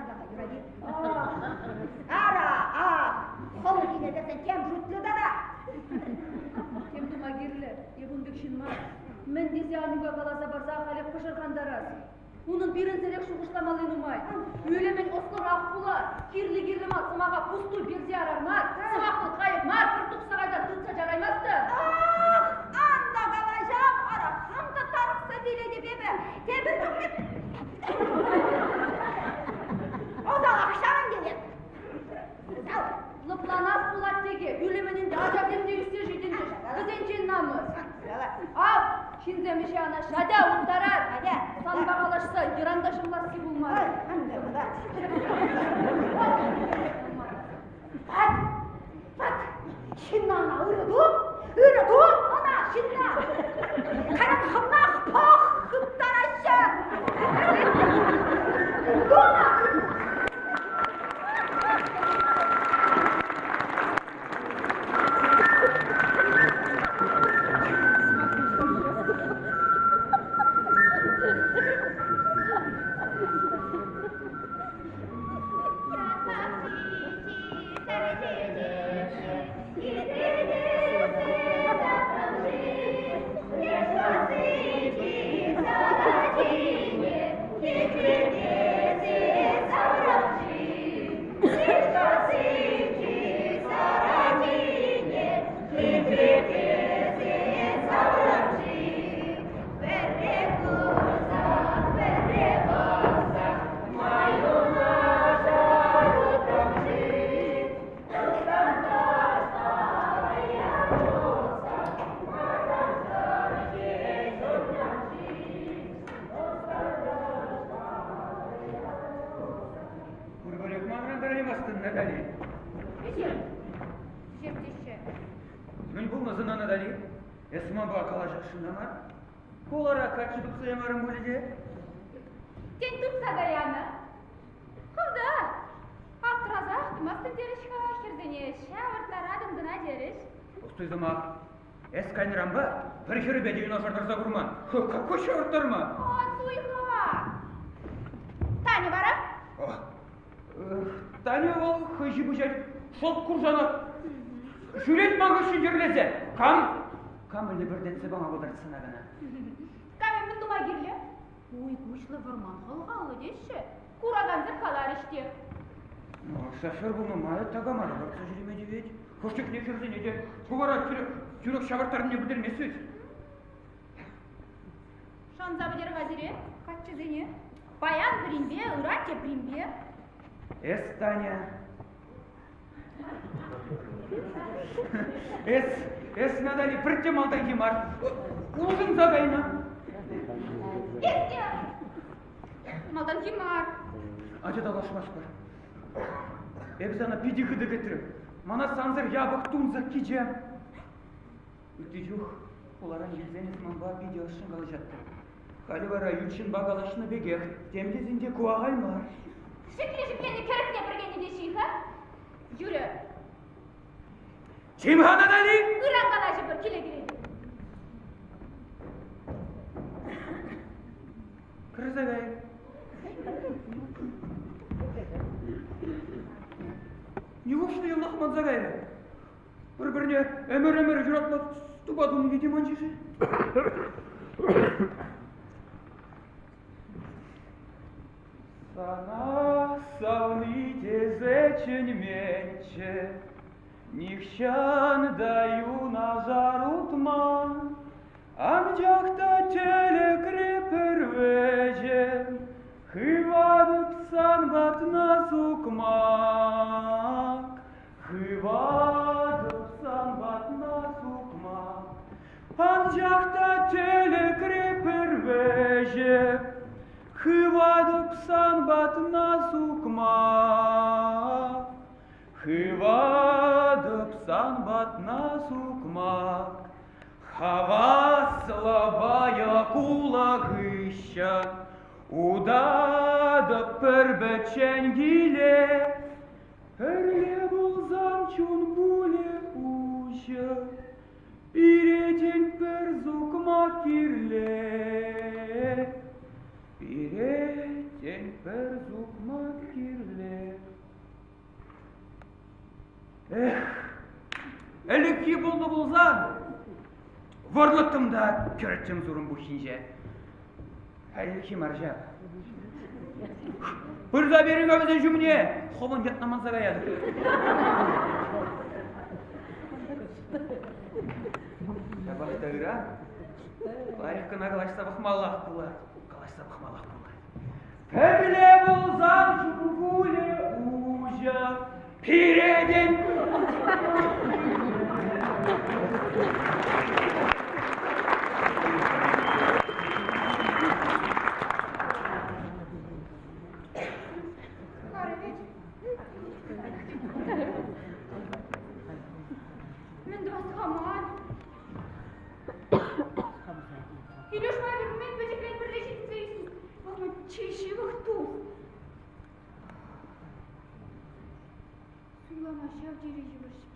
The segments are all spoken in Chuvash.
Харлаха юрать-и? Ара, ах, хӑлхине тӗртсен тем шутлӗ тата. Тем тума кирлӗ, эп ун пек ҫын мар. Мӗн тесе Анюка каласа парса халех пӑшӑрхантарас? Унӑн пирӗнсӗрех шухӑшламалли нумай. Ӳлӗмӗн ӑслӑрах пулар, кирлӗ-кирлӗ мар сӑмаха пустуй персе ярар мар, сӑмахлӑ кайӑк мар, пӗр тухса кайсан тытса чараймастӑн. Ах, ан та калаҫам, ара, хам та тарӑхса вилетӗп эпӗ. Тепӗр чухне Ӑсалах ҫавӑн тенӗ. Усал. Лӑпланас пулать теке, ӳлӗмӗн ӗнтӗ ачасем те ӳссе ҫитӗнчӗҫ, вӗсенчен намӑс. Ав, ҫынсем ӗҫе анаҫҫӗ. Атя, уттарар. Атя. Санпа калаҫса йӑранта ҫӑмласси пулмарӗ. Пат, пат, ҫынна ӑна ырӑ ту, ырӑ ту ӑна ҫынна. Кайран хӑвнах пӑх хыптараҫҫӗ. Тунӑ. Пурпӗрех манран тӑраймастӑн, Натали. Вӗҫер. Вӗҫер теҫҫӗ. Мӗн пулнӑ сана, Натали? Эс манпа калаҫасшӑн та мар. Хулара каччӑ тупса ямарӑм пулӗ те? Тен, тупса та янӑ. Хӑв та аптрасах тӑмастӑн терӗҫ-ха, хӗрсене ҫавӑрттаратӑн кӑна терӗҫ. Пустуй сӑмах. Эс кайнӑранпа пӗр хӗрпе те юнашар тӑрса курман. Какой ҫавӑрттарма? Ан суй-ха! Таня вара? Таня вӑл хӑй ҫыпӑҫать, шӑлт куршанак. Ҫӳрет ман хыҫҫӑн йӗрлесе. Кам? Кам лӗпӗртетсе пама пултарать сана кӑна? Камӗ мӗн тума кирлӗ? Уй куҫлӑ вӑрман хӑлхаллӑ теҫҫӗ. Куракансем каларӗҫ те. Шофер пулнӑ май такама та лартса ҫӳреме тивет. Хӑш чухне хӗрсене те хӑвара тӳрех ҫавӑрттарнине пӗлтермест вӗт. Шанса пӗтер-ха сире, каччӑсене. Паян пӗринпе, ыран тепринпе. Эс, Таня, эс, эс, Натали, пӗртте малтанхи мар. Улшӑнса кайнӑ. Эс те малтанхи мар. Ача тавлашмастпӑр. Эпӗ сана питӗ хытӑ кӗтрӗм. Мана сансӑр япӑх тунсӑх кичем. Ытти чух хуларан килсен эс манпа питӗ ӑшшӑн калаҫаттӑн. Халӗ вара ют ҫынпа калаҫнӑ пекех, тем тесен те ку ахаль мар. Шиклӗ-шикленнӗ кӗрӗкне пӗркеннӗ теҫҫӗ-и-ха? Юрӗ. Чим-ха, Натали! Ыран калаҫӑпӑр, киле кӗретӗп. Кӗрсе кай. Нивушлӗ йӑлтах манса кайрӗ? Пӗр-пӗрне ӗмӗр-ӗмӗр юратма тупа тунине те манчӗ-ши? Сана савни тесе чӗнменччӗ, нихҫан та юнашар утман. Анчах та тӗлӗкре пӗр вӗҫӗм хыватӑп сан патна сукмак. Хыватӑп сан патна сукмак. Анчах та тӗлӗкре пӗр вӗҫӗм хыватӑп сан патна сукмак. Хыватӑп сан патна сукмак. Хаваслӑ вӑйӑ-кулӑ хыҫҫӑн утатӑп пӗр-пӗччен киле. Пӗрле пулсан чун пулӗ уҫӑ, пире пӗр сукмак кирлӗ. Пире тен пӗр сукмак кирлӗ. Ӗлӗкхи пулнӑ пулсан вӑрлӑттӑм та кӗрттӗм сурӑм пуххинче. Хальлӗхе мар ҫав. Пырса перӗн-ха вӗсен ҫумне, хӑвӑн ятна манса каятӑп. Ҫапах та ыран лайӑх кӑна калаҫса пӑхмаллах пулать. Калаҫса пӑхмаллах пулать. Пӗрле пулсан ҫулкулӗ уҫӑ, пиретӗн. Мӗн тӑвас-ха ман? Илюшпа эпир мӗн пӗчӗкрен пӗрле ҫитӗнсе ӳснӗ. Вӑл ман чи ҫывӑх тус. Суйлама ҫав тери йывӑр-ҫке.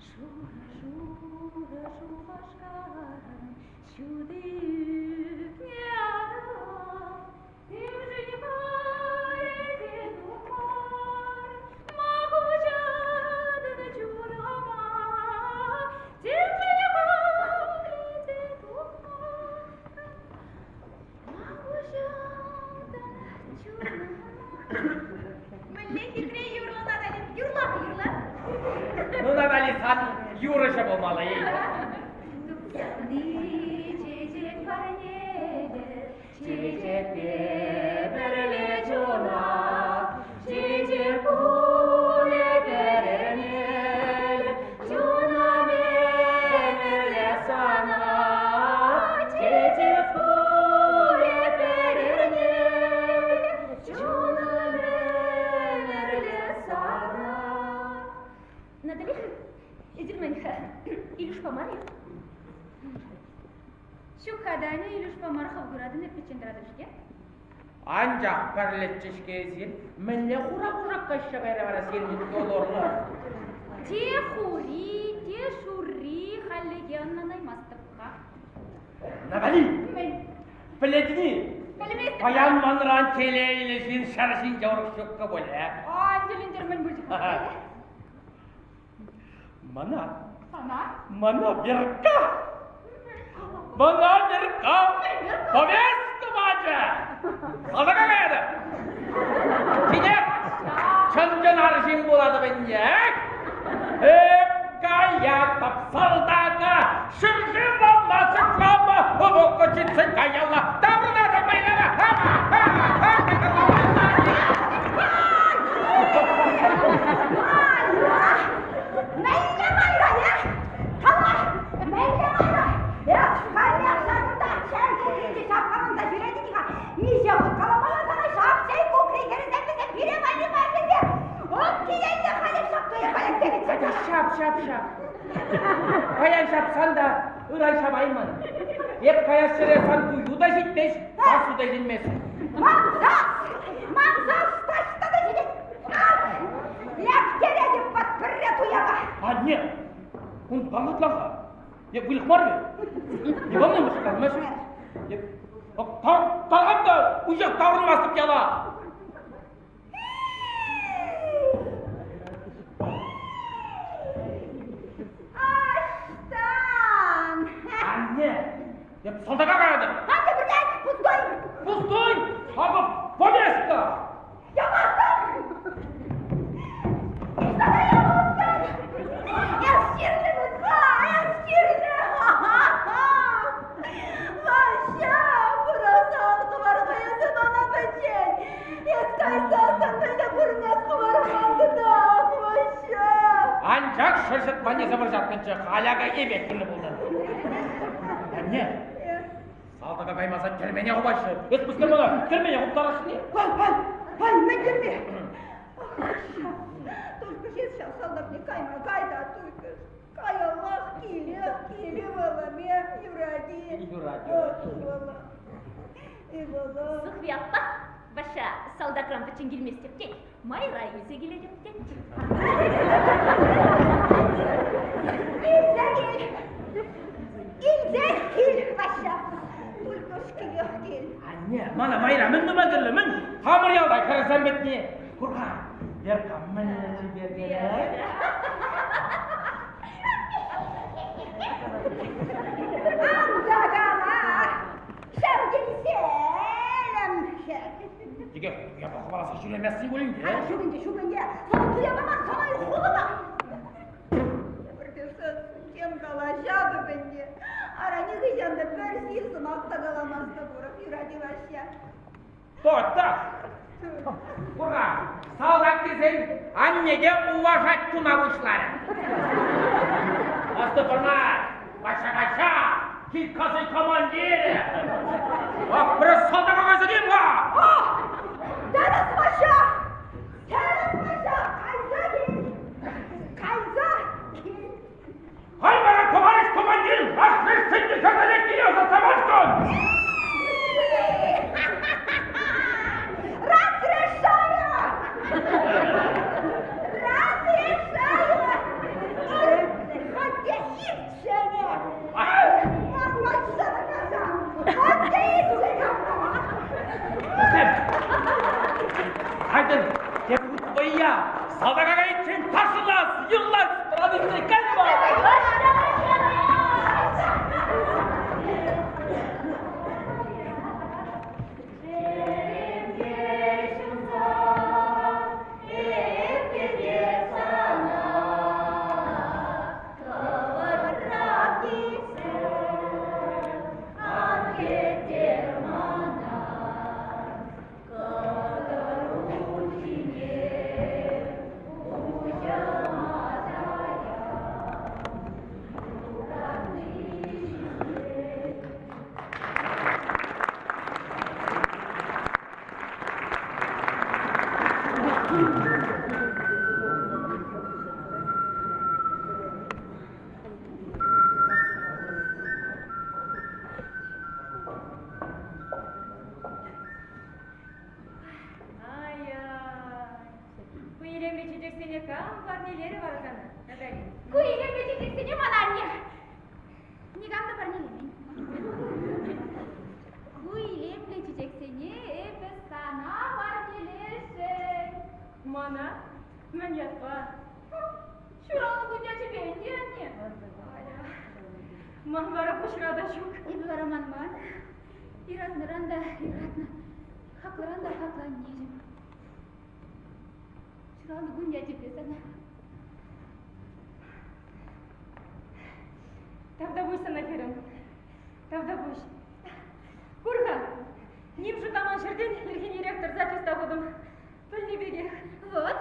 Шурӑ-шурӑ Шупашкарӑн ҫути ӳкнӗ Атӑла. Темшӗн халӗ те тухмар, ма хуҫатӑн чунӑма? Темшӗн халӗ те тухмар, ма хуҫатӑн чунӑма? Мӗнле хитре юрӑ, Натали, юрлах, юрла. Ну, Натали, сан юрӑҫӑ пулмалла-и? Чечек парнеле, чечекпе пӗрле чуна, чечек пулӗ пӗренел, чунӑм ӗмӗрле сана, чечек пулӗ пӗренел, чунӑм ӗмӗрле сана. Натали, эсир мӗн-ха, Илюшпа мар-и? Ҫук-ха, Таня, Илюшпа мар хӑв куратӑн, эп пӗччен тӑратӑп-ҫке. Анчах пӗрлеччӗ-ҫке эсир. Мӗнле хура кушак каҫса кайрӗ вара сирӗн стол урлӑ? Те хури, те шурри хальлӗхе ӑнланаймастӑп-ха. Натали! Мӗн? Пӗлетӗн-и? Пӗлместӗп. Паян манран телейлӗ ҫын ҫӗр ҫинче урӑх ҫуккӑ пулӗ. Ай, тӗлӗнтермӗн пулчӗ-ха. Мана. Сана? Мана Верка. Мана Верка. Повестка пачӗ. Салтака каятӑп. Тинех чӑн-чӑн арҫын пулатӑп ӗнтӗ. Эп каятӑп салтака. Ҫӗршывӑма сыхлама, вӑхӑт ҫитсен каялла таврӑнатӑп майлама. Мӗнле майра, э? Кала, мӗнле майра? Эс халех ҫакӑнта чей кукринче ҫапкаланса ҫӳретӗн-ха. Миҫе хут каламалла сана ҫак чей кукри хӗрӗсем вӗсем пире валли мар тесе. Ӑт килелле халех ҫак туя халех тенӗччӗ. Ҫап, ҫап, ҫап. Паян ҫапсан та ыран ҫапаймӑн. Эп каяс ҫӗре сан тую та ҫитмест, сассу та илтӗнмест. Ман сас! Ман сас таҫта та ҫитет! Ак! Лектеретӗп ват пӗрре туяпа! Анне, унпа хӑтлан-ха. Эп выльӑх мар вӗт. Никам та мӑшкӑлмасть. Эп тархам та уҫах таврӑнмастӑп яла. Аҫтан! Анне, эп салтака каятӑп. Атя пӗрле, пустой! Пустой! Акӑ повестка! Ямастӑп! Сана ямастӑп! Эс чирлӗ вӗт-ха, эс чирлӗ! Ваҫҫа, пырасан хӑвар-ха эсӗ мана пӗччен! Эс кайсассӑн мӗнле пурӑнас хӑварман тытах, Ваҫҫа! Анчах шӑрҫӑтманне сӑвӑрҫаттӑнччӗ, халь акӑ эпех кирлӗ пулнӑ. Анне, салтака каймасан тӗрмене хупаҫҫӗ. Эс пускай мана тӗрмене хуптарасшӑн-и? Вай, вай, вай, мӗн тӗрме? Ах, Ваҫҫа, только эс ҫав Анчах салтакне кайма кай та туйкӑш. Каяллах килех килӗ вӑлӑм, юрать-и? Юрать. Ывӑлӑм. Ывӑлӑм. Сухви аппа, Ваҫҫа салтакран пӗччен килместӗп тет, майра илсе килетӗп тет. Илсе кил! Илсе кил, Ваҫҫа! Тулькӑш килех кил. Анне, мана майра мӗн тума кирлӗ, мӗн? Хамӑр ялта хӗрсем пӗтни. Кур-ха, Верка мӗнле чипер терӗ. Ан та кала! Ҫав тери селӗм Текех япӑх хӑваласа ҫӳремесси пуль ӗнтӗ. Ҫук ӗнтӗ, ҫук ӗнтӗ. Сана туя паман, сана хулӑма. Тепӗр тем калаҫатӑп ӗнтӗ. Ара нихӑҫан та пӗр сив сӑмах та каламастӑп урӑх, юрать-и Ваҫҫа? Тотах! Ура! Салтак тесен анне те уважать тума пуҫларӗ. Астӑпӑрма! Ваҫҫа, Ваҫҫа! Килкасен командирӗ! Ах, пӗр салтака кайса кил-ха! Ах! Тӗрӗс, Ваҫҫа! Тӗрӗс, Ваҫҫа! Кайса кил! Кайса кил! Хай вара, товарищ командир, разрешите хӗрсене киле ӑсатса Разрешаю! Разрешаю! Хоть ирччене! Хоть ирччене! Айтӑр, тепӗр хут вӑййа! Салтака кайиччен ташлас, юрлас традици кайма! Ай-ай, ку илемлӗ чечексене кам парнелерӗ вара сана, Натали? Ку илемлӗ чечексене мана анне никам та парнелемен. Ку илемлӗ чечексене эпӗ сана парнелесшӗн. Мана? Мӗн ятпа? Ҫуралнӑ кун ячӗпе ӗнтӗ, анне. Ман вара пуҫра та ҫук. Эпӗ вара манман. Юратнӑран та юратнӑ, хаклӑран та хаклӑ аннеҫӗм. Ҫуралнӑ кун ячӗпе сана. Тавтапуҫ сана, хӗрӗм. Тавтапуҫ. Кур-ха, ним шутламан ҫӗртен ирхине тӑрса чуста хутӑм. Пӗлнӗ пекех. Вот.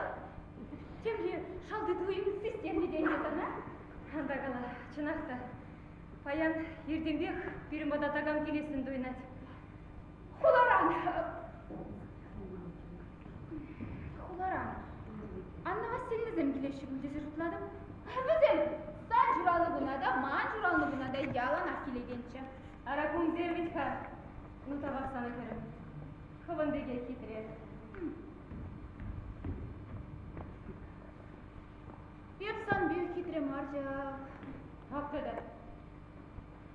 Темле шалти туйӑм систернӗ те ӗнтӗ сана. Ан та кала, чӑнах та. Паян иртенпех пирӗн пата такам килессӗн туйӑнать. Хуларан. Хуларан. Анна Васильевнӑсем килеҫҫӗ пуль тесе шутлатӑп. Вӗсем сан ҫуралнӑ куна та, ман ҫуралнӑ куна та яланах килекенччӗ. Ара кунсем вӗт-ха. Ну, тавах сана, хӗрӗм. Хӑвӑн пекех хитре. Эп сан пек хитре мар ҫав. Ак тата.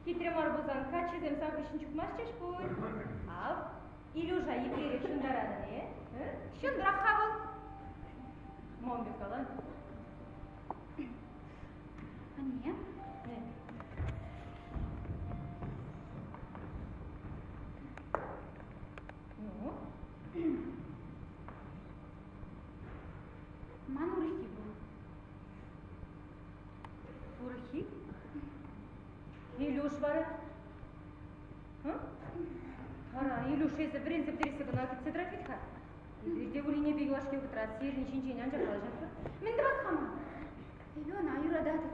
Хитре мар пулсан каччӑсем сан хыҫҫӑн чупмастчӗҫ пуль. Ав, Илюша еплерех ҫунтаратӑн, э? Ҫунтӑрах-ха вӑл. Мом пек калан. Анне. Ну? Ман урӑххи пур. Урӑххи? Илюш вара? Ара, Илюш, эсӗ вӗренсе пӗтерессе кӑна кӗтсе тӑрать вӗт-ха. Эпир те Уринепе юлашки вӑхӑтра сирӗн ҫинчен анчах калаҫатпӑр. Мӗн тӑвас-ха ман? Эпӗ ӑна юрататӑп.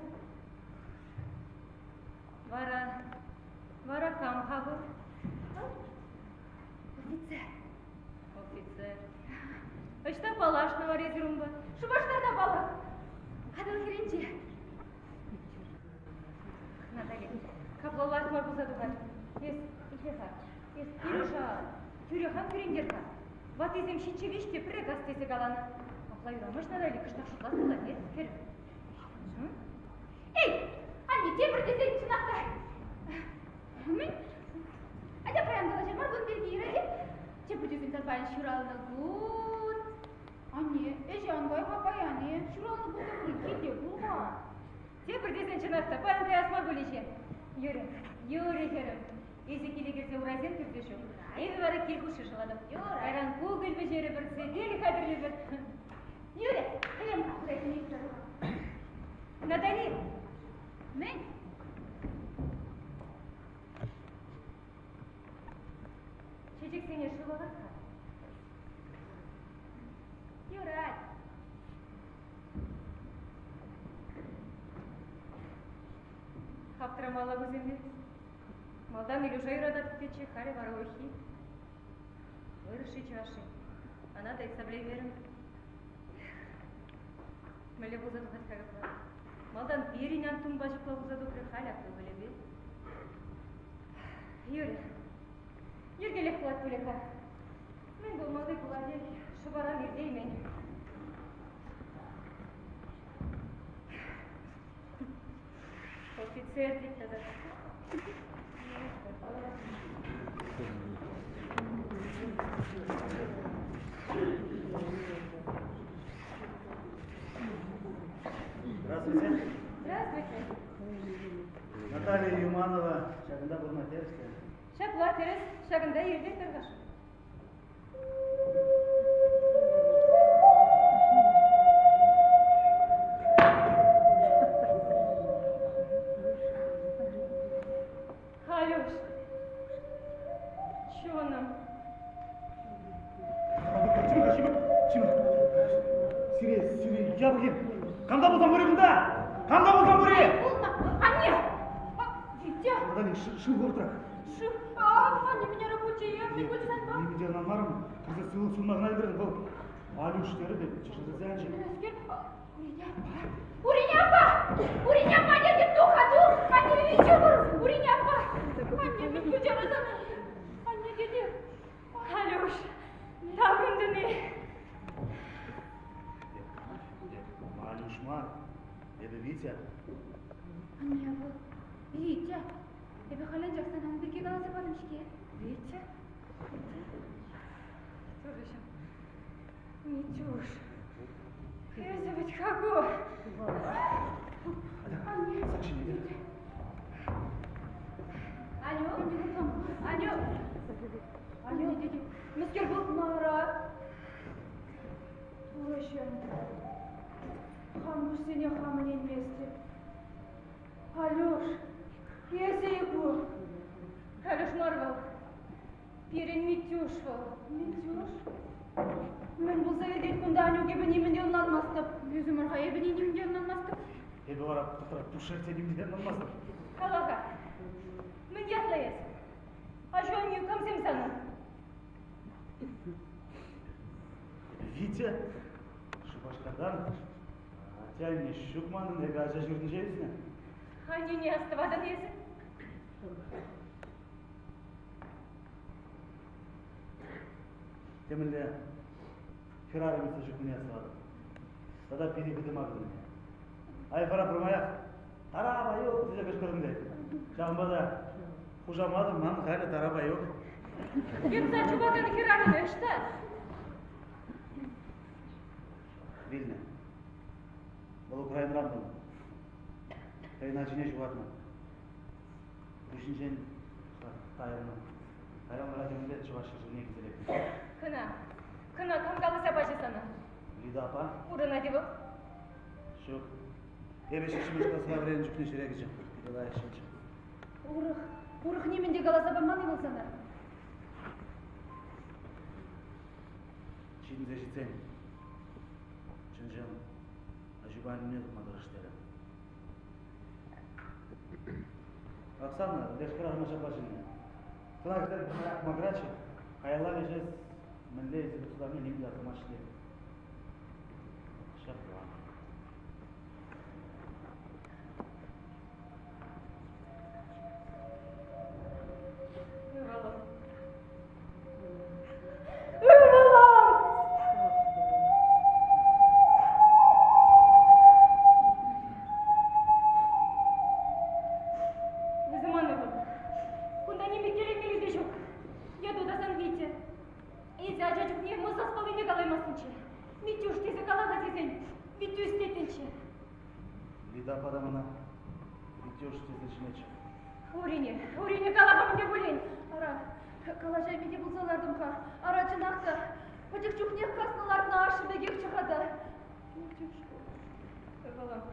Вара, вара кам-ха вӑл? Офицер. Офицер. Ӑҫта паллашнӑ вара эсир унпа? Шупашкарта паллах. Атӑл хӗрринче. Натали, капла лайӑх мар пулса тухать. Эс, итле-ха, эс Кирюша, тӳрех ан кӳрентер-ха. Ваттисем ҫиччӗ виҫ те пӗрре кас тесе каланӑ. Апла юрамасть, Натали, кӑштах шутлас пулать, э, хӗрӗм. Эй, анне, тепӗр тесен чӑнах та. Мӗн? Атя паян калаҫар мар кун пирки, юрать-и? Тепӗр тесен сан паян ҫуралнӑ кун. Анне, ӗҫе ан кай-ха паян-и? Ҫуралнӑ кун та пулин килте пул-ха. Тепӗр тесен чӑнах та паян каяс мар пулӗ-ҫе. Юрӗ, юрӗ, хӗрӗм. Эсӗ киле кӗрсе урайсем кӳрсе ҫук. Эпӗ вара кил хушши шӑлатӑп. Кайран кукӑль пӗҫерӗпӗр, сӗтел хатӗрлӗпӗр. Юрӗ, кӗрем-ха, урайсене юсса тухам. Натали! Мӗн? Чечексене шывалар-ха. Юрать. Аптӑрамалла кусемпе. Малтан Илюша юрататӑп тетчӗ, халӗ вара урӑххи. Вырӑс-ши, чӑваш-ши? Ӑна та ыйтса пӗлеймерӗм. Мӗнле пулса тухать-ха капла? Малтан пирӗн Антунпа ҫапла пулса тухрӗ, халь ак ывӑлӗпе. Юрӗ. Йӗркелех пулать пулӗ-ха. Мӗн пулмалли пулатех, шӑпаран иртеймен. Офицер тет тата. Здравствуйте. Здравствуйте. Наталья Юманова ҫакӑнта пурӑнать терӗс-ке. Ҫапла, тӗрӗс. Ҫакӑнта иртет тӑркаш. Алюш, чунӑм. Чим-ха, чим-ха, чим-ха. Сире, сире япӑхин. Кам та пулсан пур-и кунта? Кам та пулсан пур-и? Пулнӑ. Анне! Витя! Наталья, шыв хӑвӑртрах. Шыв. Анне, меня рабочая, я не буду санпа. Нимӗн те ӑнланмарӑм. Кӗрсе сывлӑх сунма кӑна ӗлкӗртӗм. Вӑл Алюш терӗ те, чышӑртатса янчӗ. Урине аппа! Урине аппа! Урине аппа, дядя, тух, а тух! Анне, Витя пур! Урине аппа! Анне, мӗн куҫару сана? Анне, тете! Алюш, таврӑнтӑн-и? Алюш мар, эпӗ Витя. Анне, вӑл Витя. Эпӗ халь анчах сана ун пирки каласа патӑм-ҫке. Витя? Турӑҫӑм, Митюш, эсӗ вӗт-ха ку. Анне, Аню, Аню, Аню, мӗскер пулнӑ ара? Турӑҫӑм, хам куҫсене хам ӗненместӗп. Алюш, эсӗ-и ку? Алюш мар вӑл. Пирӗн Митюш вӑл. Митюш? Мӗн пулса иртет кунта, Анюк, эпӗ нимӗн те ӑнланмастӑп. Ӳсӗмӗр-ха, эпӗ нимӗн те ӑнланмастӑп. Эпӗ вара тӑхтӑр пушшех те нимӗн те ӑнланмастӑп. Кала-ха, мӗн ятлӑ эс? Аҫу-аннӳ камсем санӑн? Витя, Шупашкартан. Атте-анне ҫук манӑн, эпӗ ача ҫуртӗнче ӳснӗ. Аннӳне астӑватӑн эсӗ? Темӗнле хӗрарӑм ӳссе ҫукнине астӑватӑп. Тата питӗ хытӑ макӑрнине. Ай вара пӗрмаях Тарапаюк тесе кӑшкӑртӑм тет. Ҫавӑнпа та хушаматӑм ман халӗ Тарапаюк. Йӑтса чупакан хӗрарӑм ӑҫта? Вилнӗ. Вӑл Украинӑран пулнӑ. Хӑйӗн ачине ҫухатнӑ. Пуҫӗнчен тайӑлнӑ. Кайран вара темӗнле чӑваш ҫӗршывне килсе лекнӗ. Кӑна, кӑна кам каласа пачӗ сана? Лида аппа. Пурӑнать-и вӑл? Ҫук. Эпӗ ҫиччӗмӗш класра вӗреннӗ чухне ҫӗре кӗчӗ. Питӗ лайӑх ҫынччӗ. Урӑх, урӑх нимӗн те каласа паман-и вӑл сана? Ҫитӗнсе ҫитсен чӑн-чӑн аҫупа аннӳне тупма тӑрӑш терӗ. Оксана, леш хӗрарӑма ҫапла чӗннӗ. Тӑна кӗртен макӑратчӗ. Каялла леҫес мӗнле илсе тухса ним те астумасть-ҫке. Ҫапла. теҫҫӗ. Лида аппа та мана Витюш тесе чӗнетчӗ. Урине, Урине кала-ха мӗн те пулин. Ара, калаҫайми те пулса лартӑм-ха. Ара, чӑнах та, пӗчӗк чухнех каснӑ лартнӑ ашшӗ пекехчӗ-ха та. Витюш, ывӑлӑм,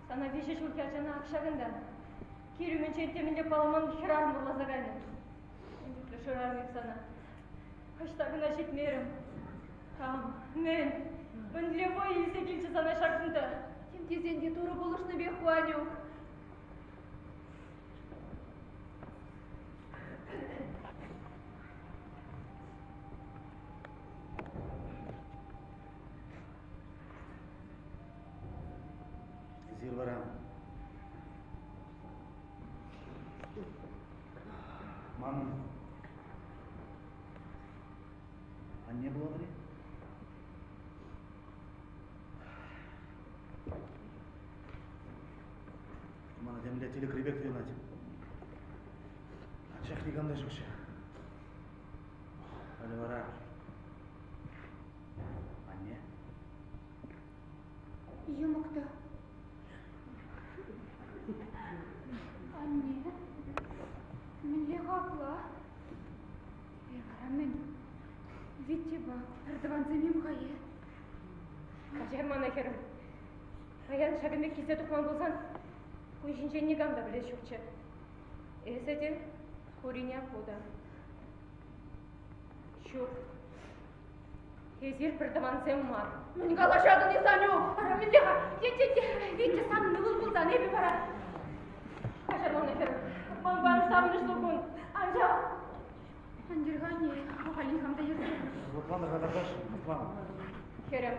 сана виҫӗ ҫулхи ачана ак ҫакӑнта, кил умӗнчен темӗнле палламан хӗрарӑм вӑрласа кайнӑ. Мӗн чухлӗ шырарӑм эп сана. Ӑҫта кӑна ҫитмерӗм. Кам, мӗн, мӗнле вӑй илсе килчӗ сана ҫакӑнта? Тем тесен те Турӑ пулӑшнипех ку, Анюк. Эсир вара манӑн анне пулатӑр-и? Мана темле тӗлӗкри пек туйӑнать. Анчах никам та ҫукчӗ. Халӗ вара анне. Йӑмӑк та. Анне, мӗнле хаклӑ? Эпир вара мӗн? Витьӑпа пӗртӑвансем-им-ха е? Каҫар мана, хӗрӗм. Паян ҫакӑн пек килсе тухман пулсан, кун ҫинчен никам та пӗлес ҫукчӗ. Эсӗ те, Курине аппу та. Ҫук. Эсир пӗртӑвансем мар. Мӗн калаҫатӑн эс, Анюк? Ара, мӗнле-ха? Те, Витя санӑн ывӑл пулсан, эпӗ вара... Каҫар мана, хӗрӗм. Манпа савӑнӑҫлӑ кун. Анчах... Анчах, анне, ахаль никам та йӗрсе. Лӑпланӑр-ха, Тарташ, лӑплан. Хӗрӗм,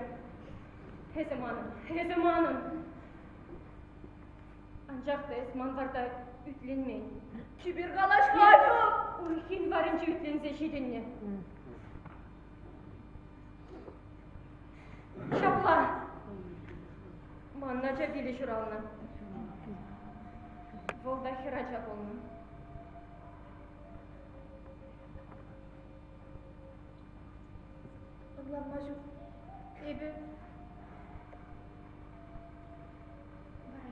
эсӗ манӑн, эсӗ манӑн. Анчах та эс ман варта ӳтленмен. Чипер калаҫ-ха, Анюк! Урӑххин варӗнче ӳтленсе ҫитӗннӗ. Ҫапла. Ман ача вилӗ ҫуралнӑ. Вӑл та хӗр ача пулнӑ. Ӑнланма ҫук. Эпӗ вара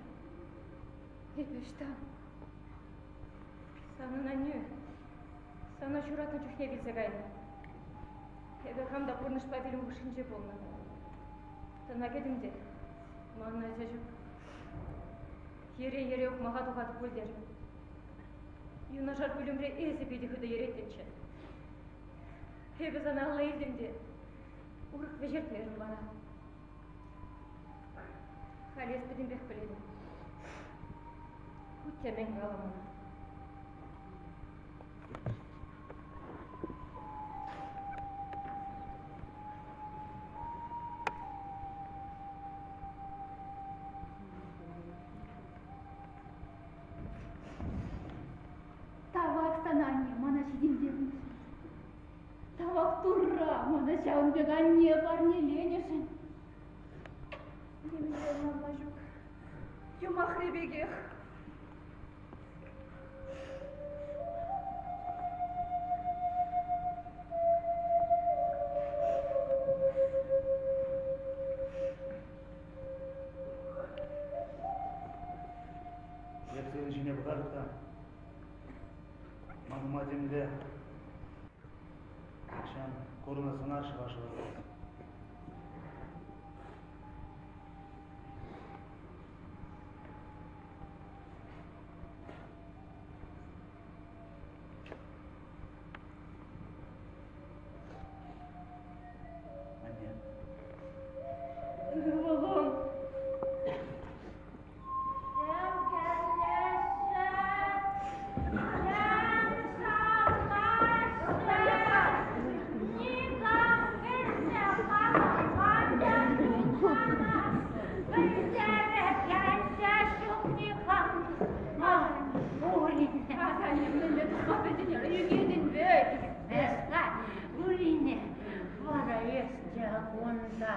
эпӗ ӑҫта? Санӑн аннӳ сана ҫуратнӑ чухне вилсе кайнӑ. Эпӗ хам та пурнӑҫпа вилӗм хушшинче пулнӑ. Тӑна кӗтӗм те, манӑн ача ҫук. Йӗре-йӗре ухмаха тухатӑп пуль терӗм. Юнашар пӳлӗмре эсӗ питӗ хытӑ йӗреттӗнччӗ. Эпӗ сана алла илтӗм те урӑх вӗҫертмерӗм вара. Халь эс пӗтӗмпех пӗлетӗн. Хуть те мӗн кала мана. Тавах сана, анне, мана ҫитӗнтернӗшӗн. Тавах Турра, мана ҫавӑн пек анне парнеленӗшӗн. Нимӗнле ӑнланма ҫук. Юмахри пекех. Эп сирӗн ҫине пӑхатӑп та ман ума темле тахҫан курнӑ сӑнар шӑва-шӑва тухать. Анне. Ывӑлӑм. Вара эс те кунта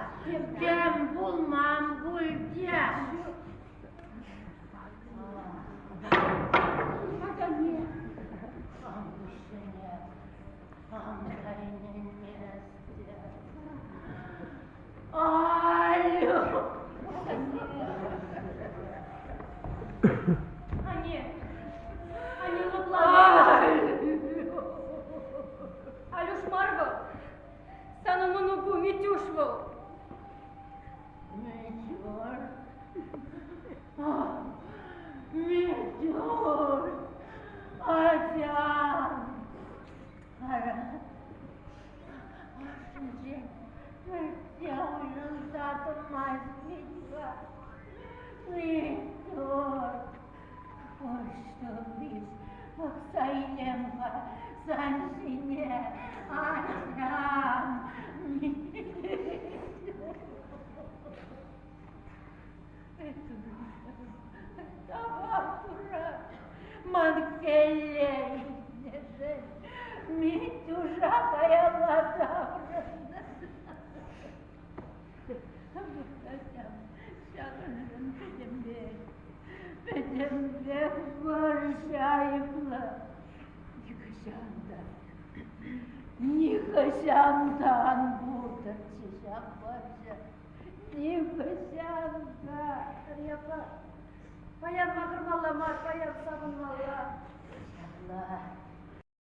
тем пулман пуль те. Асанне. Амӑшне хам та ӗненместӗп. Алюк! Пӗртте уйрӑлса тӑмасть вӗт-ха. Миттук, куҫ пӑхса илем-ха сан ҫине, ачам. Тавах Турра, ман кӗлле илтнӗшӗн Митюша каялла таврӑннӑ. Ҫакӑншӑн пӗтӗмпех, пӗтӗмпех вӑрҫӑ айӑплӑ. Нихӑҫан та, нихӑҫан та ан пултӑрччӗ ҫак вӑрҫӑ. Нихӑҫан та. Аппа, паян макӑрмалла мар, паян савӑнмалла. Ҫапла.